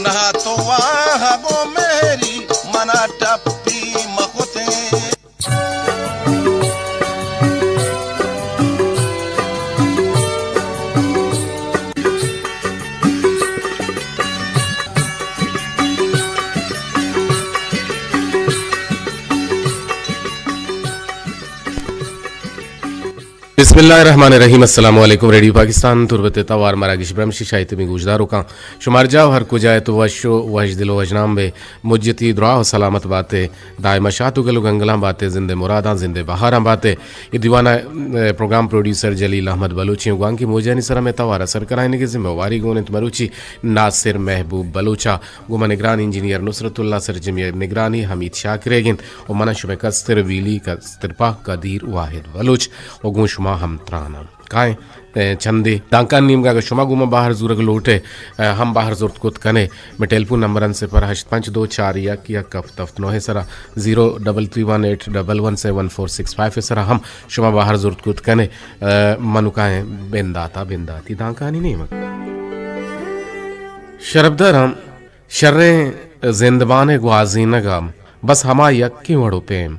نہ تو آہ گوں مہری منا ٹپی مہ کتیں۔ بسم اللہ الرحمن الرحیم۔ السلام علیکم۔ ریڈیو پاکستان تربت ءِ توار مراگش برمش ءِ شاہی تمی گوشداروکاں، شمار جاہ ہر کجا ات وش و وش دل و وشنام بے، مجتی دراہ و سلامت باتے، دائم شات و گل و گنگلاں باتے، زندے مراداں، زندے بہاراں باتے۔ اے دیوان ءِ، اے، پروگرام پروڈیوسر جلیل احمد بلوچی و گوانکی موجانی سرا مئے توار ءَ سر کرائینگ ءِ ذمہ واری گون انت مروچی ناصر محبوب بلوچ ءَ۔ گوں ما نگران انجینئر نصرت اللہ سرجمی ءِ نگرانی حمید شاکر ئیگ انت و من شمئے کستر ویلی کستر پہ قدیر واحد بلوچ و گوں شما ہم تراناں۔ کائیں، اے، چندے دانکان نیمگا اگہ شما گوں ما بہر زورگ لوٹ ئے، اے، ہم بہر زرت کت کن ئے۔ مئے ٹیلیفون نمبر انت صفر ہشت پنچ دو چار یک یک ہفت ہفت نو ءِ سرا، زیرو ڈبل تھری ون ایٹ ڈبل ون سیون فور سکس فائیو ءِ سرا ہم شما بہر زرت کت کن ئے۔ اے، منو کائیں بنداتا بنداتی دانکانی نیمگ۔ شرپداراں، شریں زندمان ءِ گوازینگ ءَ بس ہما یکیں وڑ و پیم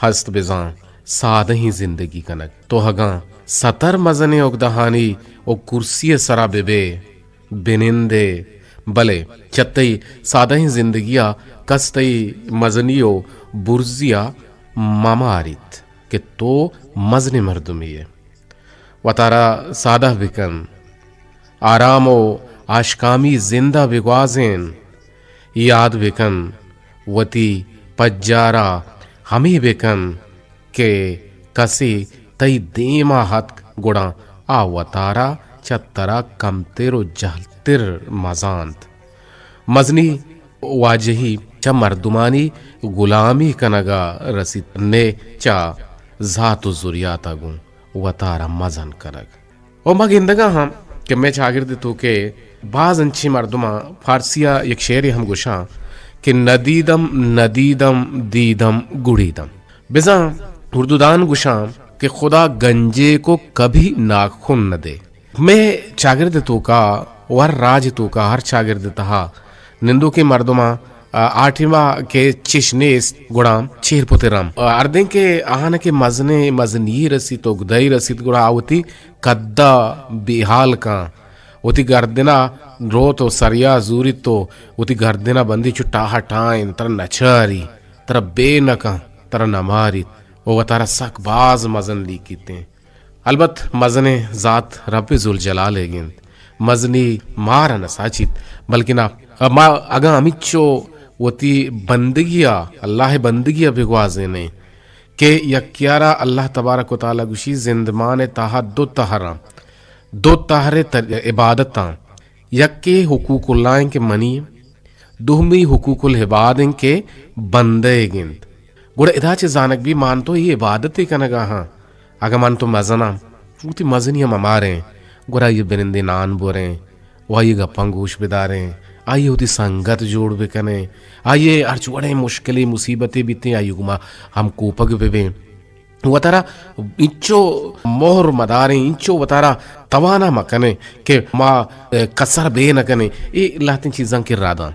ہست بزاں سادہیں زندگی کنگ۔ تو اگاں ستر مزنیں اگدہانی و کرسی ءِ سرا بہ بئے، بہ نندئے، بلے چہ تئی سادہیں زندگی ءَ کس تئی مزنی و برزی ءَ مہ ماریت کہ تو مزنیں مردمے ئے۔ وتارا سادہ بکن، آرام و آشکامی زند ءَ بگوازین۔ یاد بکن، وتی پجار ءَ ہمے بکن کہ کسے تئی دیم ءَ اتک گڑا آ وتارا چہ ترا کمتر و جہلتر مزانت۔ مزنی واجہی چہ مردمانی گلامی کنگ ءَ رسیت، نئے چہ ذات و ذریات ءَ گوں وتارا مزن کنگ۔ و ما گندگا ہاں کہ مئے چاگرد توکے باز انچیں مردماں، فارسی ءَ یک شعرے ہم گوشاں کہ ندیدم ندیدم دیدم گڑیدم۔ بزاں اردودان گوشاں کہ خدا گنجے کو کبھی ناخن نہ دے۔ مئے چاگرد توکا و ہر راج توکا، ہر چاگرد تہا نندوکیں مردماں، آ، آ ٹیما کہ چش نیست گڑا چیر پترم۔ آ، ہردیں کہ آہان کہ مزنیں، مزنی رسیت، اگدہی رسیت گڑا آ وتی قدا بے حال کن، وتی گردنا روت و سریا زوریت و وتی گردنا بندی چو ٹاہ ٹاہ انت، ترا نچاری، ترا بے نکن، ترا نماریت و وتارا سک باز مزن لیکیتیں۔ البت مزنیں ذات رب ذوالجلال ئیگ انت۔ مزنی مارا نہ ساچیت، بلکنا ما اگاں ہمینچو وتی بندگی ءَ، اللہ ءِ بندگی ءَ بگوازینیں کہ یکیارا اللہ تبارک و تعالی گوشی زندمان ءِ تہا دو تہراں، دو تہر ءِ تر-، عبادتاں، یکے حقوق اللہ انت کہ منی، دومی حقوق العباد انت کہ بندہ ئیگ انت۔ گڑا ادا چہ زانگ بی مان تو اے عبادتے کنگا ہاں۔ اگاں من تو مزناں، وتی مزنی ہم ہماریں، گڑا آئی بنندے نان بوریں، و آئی گپاں گوش بداریں، آئی وتی سنگت جوڑ بکنیں، آئی ہرچ وڑیں مشکلے مصیبتے بیتیں، آئی گما ہم کوپگ ببیں۔ وتارا انچو مہر مداریں، انچو وتارا توانا مکنیں کہ ما، اے، کسر بے نکنیں۔ اے لہتیں چیزاں کرا داں۔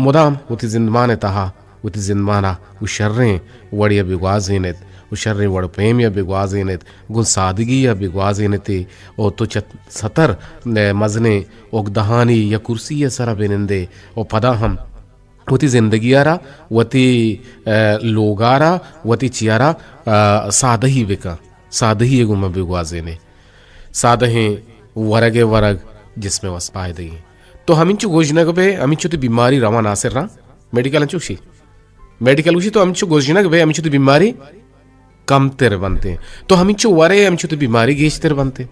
مدام وتی زندمان ءِ تہا، وتی زندمان ءَ گوں شریں وڑے ءَ بگوازینیت، گوں شریں وڑ ءُ پیمے ءَ بگوازینیت، گوں سادگی ءَ بگوازینیت ءُ تو چہ ستر، اے، مزنیں اگدہانی یا کرسی ءِ سرا بنندے ءُ پدا ہم وتی زندگی ءَ را، وتی، اے، لوگ ءَ را، وتی چیا را، اے، سادہی بکن، سادہی ءَ گوں ما بگوازینے۔ سادہیں ورگ ءِ ورگ جسم ءِ واستہ پائدگی۔ تو ہمینچو گژنگ بئے، ہمینچو تئی بیماری رواں ناصر راں۔ میڈیکل انچو گوشی؟ میڈیکل گوشی تو ہمینچو گژنگ بئے، ہمینچو تئی بیماری کمتر بنتیں۔ تو ہمینچو ورے، ہمینچو تئی بیماری گیشتر بنتیں۔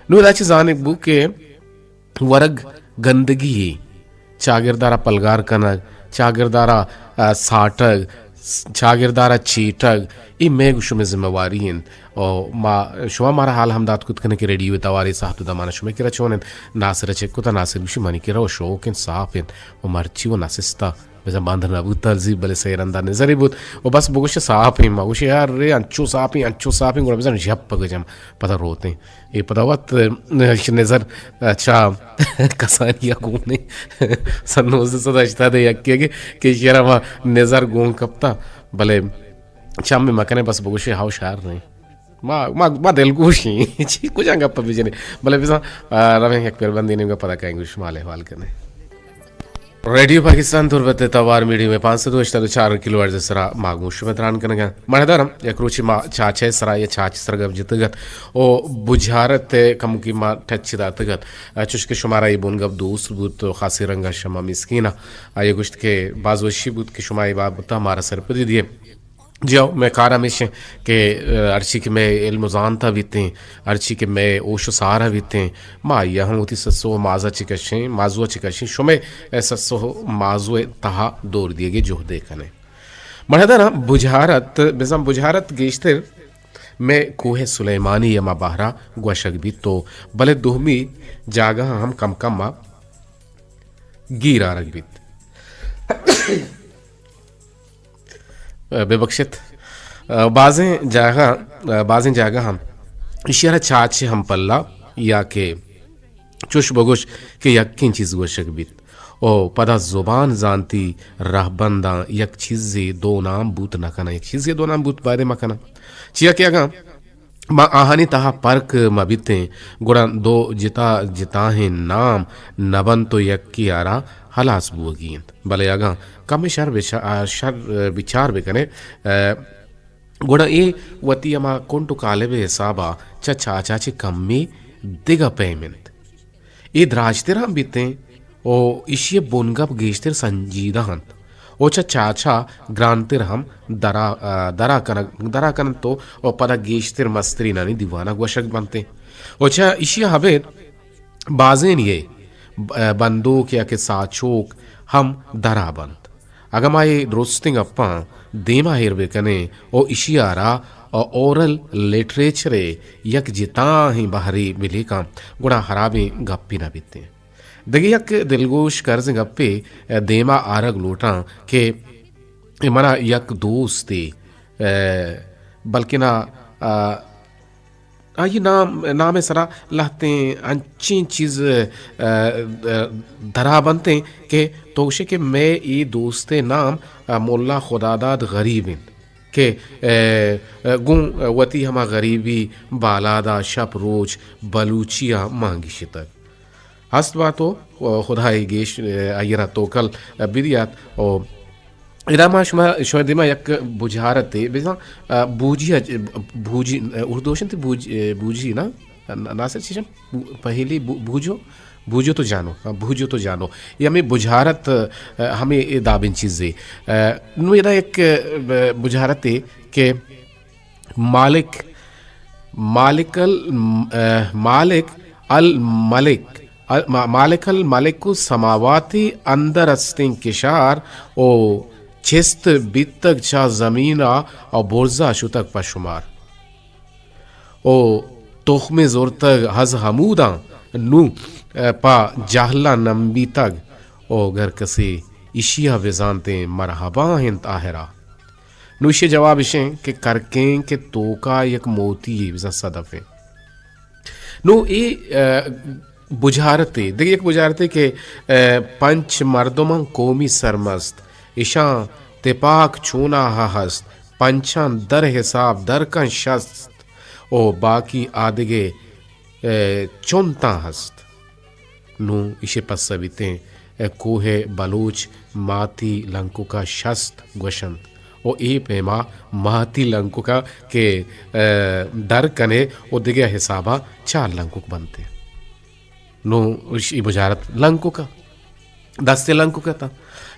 نوں ادا چہ زانگ بو کہ ورگ گندگی یے، چاگرد ءَ را پلگار کنگ، چاگرد ءَ را، آ، ساٹگ، س-، چاگرد ءَ را چیٹگ، اے مئے گوں شمئے ذمہ واری انت۔ او ما، شما مارا حال ہم دات کت کن ئے کہ ریڈیو ءِ توار ءِ ساعت ءُ دمان شمئے کرا چون انت؟ ناصر ءَ چک کت ءُ ناصر گوشی منی کرا ءُ شوک انت، صاف انت ءُ مرچی ءُ نسستہ۔ بزاں بند نہ بوت تلزی، بلے سئے رندا نزرے بوت و بس بگوش ساپیں، ما گوش یار رے انچو ساپیں، انچو ساپیں، گڑا بزاں ژپ گجم پدا روتیں۔ اے پدا وت نزر چا کسانی ءَ گون ایں۔ سن نوزدہ سد ہشتاد ءَ یکے کہ کہ شیرا ما نزر گون کپتا، بلے چم مکنے بس بگوشے ہاو شار رے۔ ما، ما، ما دلگوش ایں۔ چی کجا گپ بجنے؟ بلے بزاں، آ، رویں یک پربندے نیمگا پدا کائیں گوش مال احوال کنے۔ ریڈیو پاکستان تربت توار میڈیم ءِ پانچ سد و ہشتاد و چار کلو ہرٹز سرا ما گوں شما تران کنگا۔ مڑدارم یک روچے ما چاچے سرا یا چاچ سرا گپ جتگت او بجارت کمکی ما ٹچ داتگت۔ آ، چوش کہ شمارا اے بون گپ دوست بوت و خاصی رنگا شما مسکینا۔ آ، اے گوشت کہ باز وشی بوت کہ شما اے بابتا مارا سرپدی دیے۔ جی ہو، مئے کار ہمیش انت کہ، آ، ہرچی کہ مئے علم و زانت ءَ بیتیں، ہرچی کہ مئے ہوش و سار ءَ بیتیں، ما آئی ءَ ہم وتی سسو و ماز ءَ چہ کشیں، مازو ءَ چہ کشیں، شمئے، آ، سسو و مازو ءِ تہا دور دیگے جہدے کنیں۔ مڑداراں بجارت، بزاں بجارت گیشتر مئے کوہ سلیمانی ءَ ما بہرا گوشگ بیت و بلے دومی جاگہاں ہم کم کم ءَ گیر آرگ بیت۔ ببخشت، بازیں جاگہ، بازیں جاگہ ہم ایشی ءَ را چاچ ہم پلا یا کہ چوش بگوش کہ یکیں چیز گوشگ بیت۔ او پدا زبان زانتی رہبنداں یک چیزے دو نام بوت نہ کناں، یک چیزے دو نام بوت بایدے مہ کناں۔ چیا کہ اگاں ما آہانی تہا پرک مہ بیتیں، گڑا دو جتا جتاہیں نام نہ بنت و یکے ءَ را ہلاس بوگی انت۔ بلے اگاں کمے شر بچا-، آ، شر، آ، بچار بکنئے، آ، گڑا اے وتی ہما کنٹ و کالب ءِ حسابا چہ چاچا چہ کمی دگہ پیم انت۔ اے دراجتر ہم بیتیں و ایشی ءِ بنگپ گیشتر سنجیدہ انت و چہ چاچا گرانتر ہم درا، آ، درا کنگ، درا کننت و، و پدا گیشتر مسترینانی دیوانا گوشگ بنتیں و چہ ایشی ءَ ابید بازینی ءِ ب-، بندوک یا کہ ساچوک ہم درا بنت۔ اگاں ما اے درستیں گپاں دیما ایر بکنیں و ایشی ءَ را اورل لٹریچر ءِ یک جتاہیں بہرے بلیکاں، گڑا ہرابیں گپے نہ بیتیں۔ دگہ یک دلگوش کرزیں گپے دیما آرگ لوٹاں کہ منا یک دوستے، بلکنا، آ، آئی نام، نام ءِ سرا لہتیں انچیں چیز، آ، آ، درا بنتیں کہ تو گوشے کہ مئے اے دوست ءِ نام، آ، ملا خداداد غریب انت کہ، آ، آ، گوں وتی ہما غریبی بالادا شپ روچ بلوچی ءَ مانگیشتگ۔ ہست بات و خدائے گیش آئی ءَ را توکل بدیات و ادا ما شما، شما دیما یک بجارتے بزاں، آ، بوجی ءَ، بوجی، آ، اردو شنت بوج-، آ، بوجی نا؟ نا-، ناصر چیشم؟ بو-، پہلی بو-، بوجو؟ بوجو تو جانو، آ، بوجو تو جانو۔ یہ ہمیں بجارت، آ، ہمیں اے دابیں چیزے۔ آ، نو ادا یک، آ، بجارتے کہ مالک، مالک ال-، آ، مالک الملک، ال-، ما-، مالک الملک السماواتی اندر استیں کشار و چست بیتگ چہ زمینا و برزا شتگ پہ شمار۔ و تخمے زرتگ ہز ہموداں نوں، آ، پہ جہلاں نمبیتگ و گر کسے ایشیا بزانتیں مرحبا انت آہرا۔ نوں ایشی جواب ایش انت کہ کرکیں کہ توکا یک موتی یے بزاں صدف انت۔ نوں اے، آ، بجارتے، دگہ یک بجارتے کہ، آ، پنچ مردماں قومی سرمست، اشاں تپاک چوناہا ہست، پنچاں در حساب در کن شست و باقی آدگہ، آ، چنتاں ہست۔ نوں ایشی پسہ بیتیں، اے کوہ بلوچ ماتی لنککا شست گوشنت و اے پیما ماتی لنککا کہ، اے، در کنے و دگہ حسابا چار لنکک بنتے۔ نوں ایشی بجارت لنککا، دستے لنککا تا۔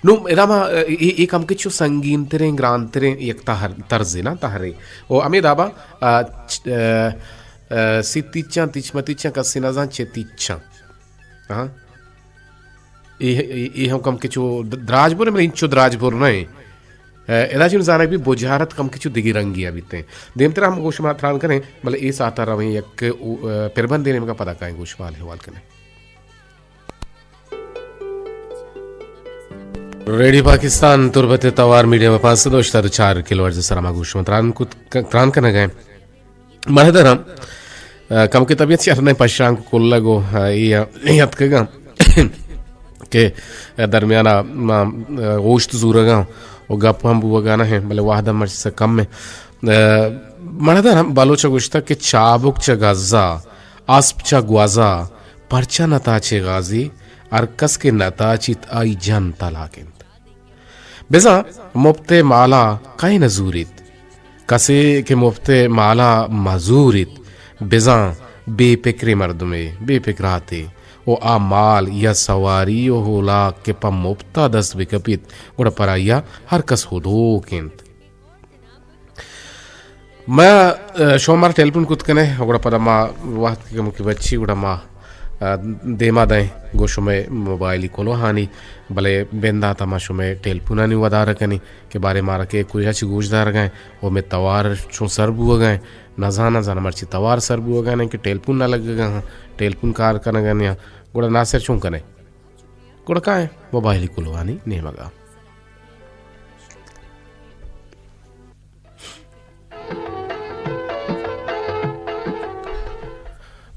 نوں ادا ما، اے، اے، اے کم کہ چو سنگین تریں، گران تریں یک تہر، طرزے نا تہرے۔ و ہمے دابا، آ، چ-، آ، آ، سی تیچاں، تیچ متیچاں، کسی نزان چے تیچاں۔ ہاں۔ اے، اے، اے ہم کم کہ چو د-، دراج بر، مطلب انچو دراج بر نہ ایں۔ اے، ادا چون زانگ بی بجارت کم کہ چو دگی رنگی بیتیں۔ دیمتر ہم گوش ما تران کنیں، بلے اے ساعتا رویں یک او، اے، پربندے نیمگا پدا کائیں گوش مال حوال کنیں۔ ریڈیو پاکستان تربت توار میڈیم پانچ سد و ہشتاد و چار کلو ہرٹز سرا ما گوش تران کت، تران کنگ ء۔ مڑدراں، ء، کمکے طبیعت شر نہ، پشانک کلگ و، ء، اے، اے اتکگاں کہ درمیان ء ما، ء، گوشت زورگاں و گپ ہم بوگا نہ ہیں، بلے وہد ہم مرچی سک کم ہے۔ ء، مڑدراں بلوچ ء گوشتگ کہ چابک چہ گزا، اسپ چہ گوزا، پرچا نتاچے غازی، ہر کس کہ نتاچیت آئی جن تلاک انت۔ بزاں مپت ء مالا کئے نہ زوریت؟ کسے کہ مپت ء مالا مزوریت، بزاں بے پکریں مردمے، بے پکراتے، و آ مال یا سواری و ہولاک کہ پہ مپتا دست بکپیت، گڑا پر آئیا ہر کس ہدوک انت۔ ما، ء، شما مارا ٹیلیفون کت کنے، گڑا پدا ما وہد کہ کمکے بچی، گڑا ما، ء، دیما دئیں گوں شمئے موبائلی کلوہانی، بلے بنداتا ما شمئے ٹیلیفونانی ودار کنیں کہ بارے مارا کہ کجا چی گوشدارگا ایں، و مئے توار چون سر بوگا ایں، نزاناں زاناں مرچی توار سر بوگا ایں کہ ٹیلیفون نہ لگگا ہاں، ٹیلیفون کار کنگا نیاں، گڑا ناصر چون کنے؟ گڑا کائیں موبائلی کلوہانی نیمگا۔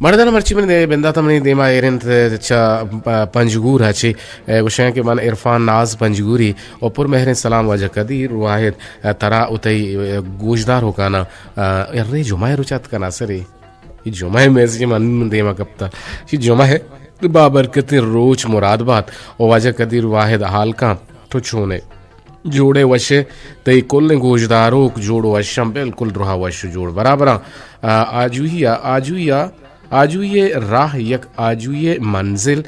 مردان مرچی من دے بندات منی دیما ایر انت چہ پ-، پنجگور ء چہ، اے، گوشاں کہ من عرفان ناز پنجگوری و پر مہریں سلام واجہ قدیر واحد، اے، ترا و تئی، اے، گوشداروکانا، اے، ارے جمعہ روچ اتکا ناصرے۔ اے جمعہ میسج من دیما کپتا۔ چی جمعہ بابرکتیں روچ مراد بات و واجہ قدیر واحد حال کاں تو چونے؟ جوڑے وشے، تئی کلیں گوشداروک جوڑ وشاں، بالکل درہا وش جوڑ برابراں۔ آ، آجوئی ء، آجوئی ء، آجوئی ء راہ یک، آجوئی ء منزل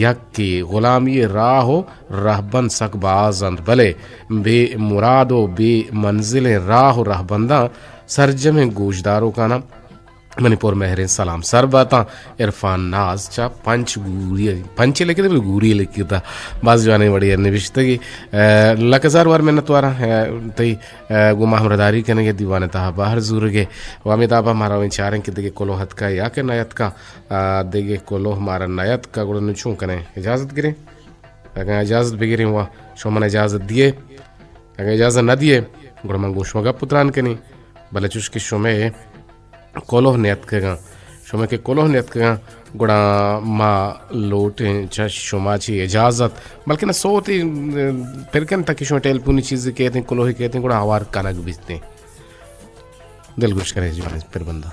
یکے، غلامی ء راہ و رہبند سک باز انت، بلے بے مراد و بے منزلیں راہ و رہبنداں سرجمیں گوشداروکاناں منی پر مہریں سلام سر باتاں۔ عرفان ناز چہ پنچ گوری، پنچ لکھتا، بلے گوری لکھتا۔ باز جوانیں وڑی نوشتگی۔ اے، لک ہزار وار منت واراں، اے، تئی، اے، گوں ما ہمراہداری کنگے دیوان تہا بہر زورگے۔ و ہمے دابا مارا وین چاریں کہ دگہ کلوہ اتکا یا کہ نہ اتکا، آ، دگہ کلوہ مارا نہ اتکا، گڑا نوں چون کنیں؟ اجازت گریں؟ اگاں اجازت بگریں و شما من اجازت دیے، اگاں اجازت نہ دیے، گڑا من گوں شما گپ و تران کنیں۔ بلے چوش کہ شمے کلوہ نیتکگاں۔ شما کہ کلوہ نیتکگاں، گڑا ما لوٹیں چہ شما چی اجازت، بلکن صوتی، اه، پر کن تاکہ شما ٹیلیفونی چیزے کیتیں، کلوہے کیتیں، گڑا ہوار کنگ بیتیں۔ دلگوش کرے جوان پر بندہ۔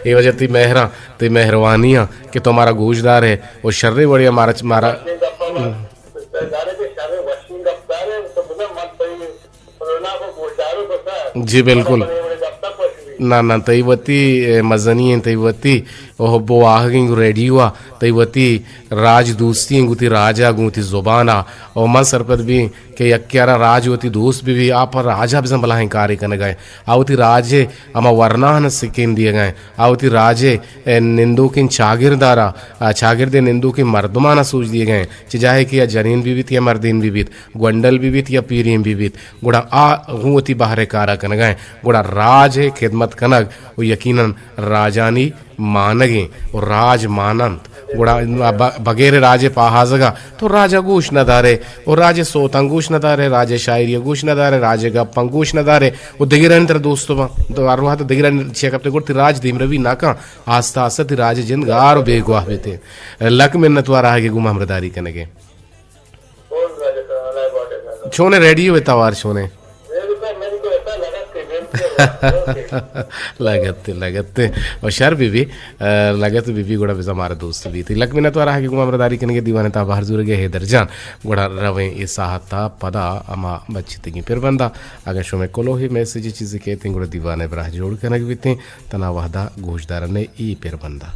اے وجہ تئی مہراں، تئی مہروانیاں کہ تو مارا گوش دارے و شریں وڑیا مارا، مارا۔ جی بالکل۔ نہ، نہ، تئی وتی، اے، مزنی ایں، تئی وتی او حب و واہگیں گوں ریڈیو ء، تئی وتی راج دوستی ایں گوں تئی راج ء، گوں تئی زبان ء۔ او من سرپد بیں کہ یکے ء را راج وتی دوست بہ بی، آ پہ راج ء بزاں بلاہیں کارے کنگ ء ایں۔ آ وتی راج ء ہما ورناہاں سکین دیگ ء ایں۔ آ وتی راج ء، اے، نندوکیں چاگرد ء را، آ، چاگرد ء نندوکیں مردماں سوج دیگ ء ایں۔ چہ جاہے کہ یا جنین بہ بیت یا مردین بہ بیت، گونڈل بہ بیت یا پیرین بہ بیت، گڑا آ گوں وتی بہر ء کار ء کنگ ء انت۔ گڑا راج ء خدمت کنگ و یقیناً راجانی مانگ انت و راج مان انت۔ گڑا ب-، بغیر راج ء پہازگ ء تو راج ء گوش نہ دارے و راج ء سوتاں گوش نہ دارے، راج ء شاعری ء گوش نہ دارے، راج ء گپاں گوش نہ دارے و دگرانی ترا دوست باں۔ تو ہر وہد دگرانی چیا کپتے گڑا تئی راج دیمروی نہ کن۔ آستہ آستہ تئی راج ء جند گار و بیگواہ بیتے۔ لک منت وار آہگے گوں ما ہمراہداری کنگے۔ چونے ریڈیو ء توار چونے؟ لگتے، لگتے۔ و شر بی بی، ا، لگت بی بی گڑا بزاں مارا دوست بیت۔ لک منت وار آہگے گوں ما ہمراہداری کنگے دیوان تا بہر زورگے حیدر جان۔ گڑا رویں اے ساعت تا پدا ہما بچتگیں پر بندا۔ اگاں شمے کلوہی میسج چیزے کیتیں گڑا دیوان براہ جوڑ کنگ بیتیں۔ تنا وہدا گوشدارنے ای پر بندا۔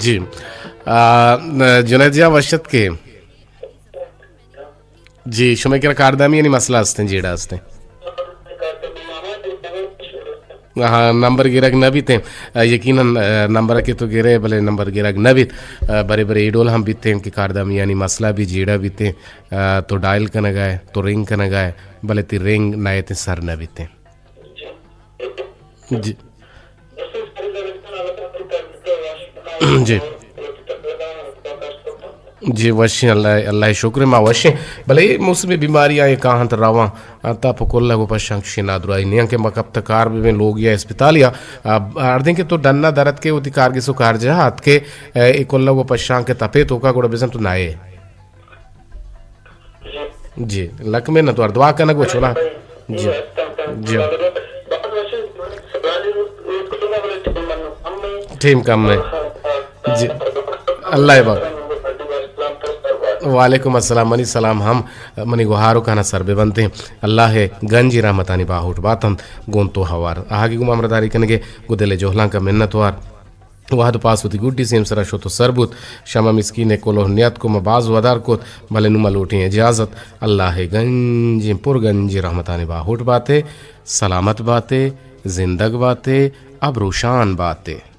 جی۔ آ، جنید جان وشت کے۔ جی، شما کرا کاردامی یعنی مسئلہ ہستیں، جیڑا ہستیں۔ ہاں، نمبر گرگ نہ بیتیں۔ آ، یقیناً، آ، نمبر کہ تو گرے، بلے نمبر گرگ نہ بیت۔ آ، برے برے اے ڈول ہم بیتیں کہ کاردامیانی مسئلہ بھی جیڑہ بیتیں۔ آ، تو ڈائل کنگا ہے، تو رنگ کنگا ہے، بلے تی رنگ نہ ایتیں، سر نہ بیتیں۔ جی۔ جی۔ جی وشیں، اللہ، اللہ شکر، ما وشیں۔ بلے اے موسم بیماری آئے کاہنت رواں، آ، تا پہ کلگ و پشاں چشیں نادراہی نیاں کہ ما کپت کار ببیں لوگ یا اسپتال یا، آ، اردیں کہ تو ڈنا درت کے وتی کارگس و کارجاہ ات کے، اے، اے کلگ و پشاں کے تپے توکا گڑا بزن تو نائے۔ جی، لک منت وار، دعا کنگ و چونا۔ جی، جی۔ ٹیم کم ہے۔ جی۔ اللہ ءِ با۔ وعلیکم السلام، منی سلام ہم منی گوہار و کہنا سر بہ بنت ایں۔ اللہ ءِ گنجیں رحمتانی باہوٹ بات انت گوں تو ہوار۔ آہگی گوں ہمراہداری کنگے گوں دل ءِ جہلانک ءَ منت وار۔ وہد پاس وتی گڈی سیمسرا شت و سر بوت۔ شمع مسکین ءِ کلوہ نیاتک و ما باز ودار کت، بلے نوں ما لوٹیں اجازت۔ اللہ ءِ گنجیں پر گنجیں رحمتانی باہوٹ باتے، سلامت باتے، زندگ باتے، ابروشان باتے۔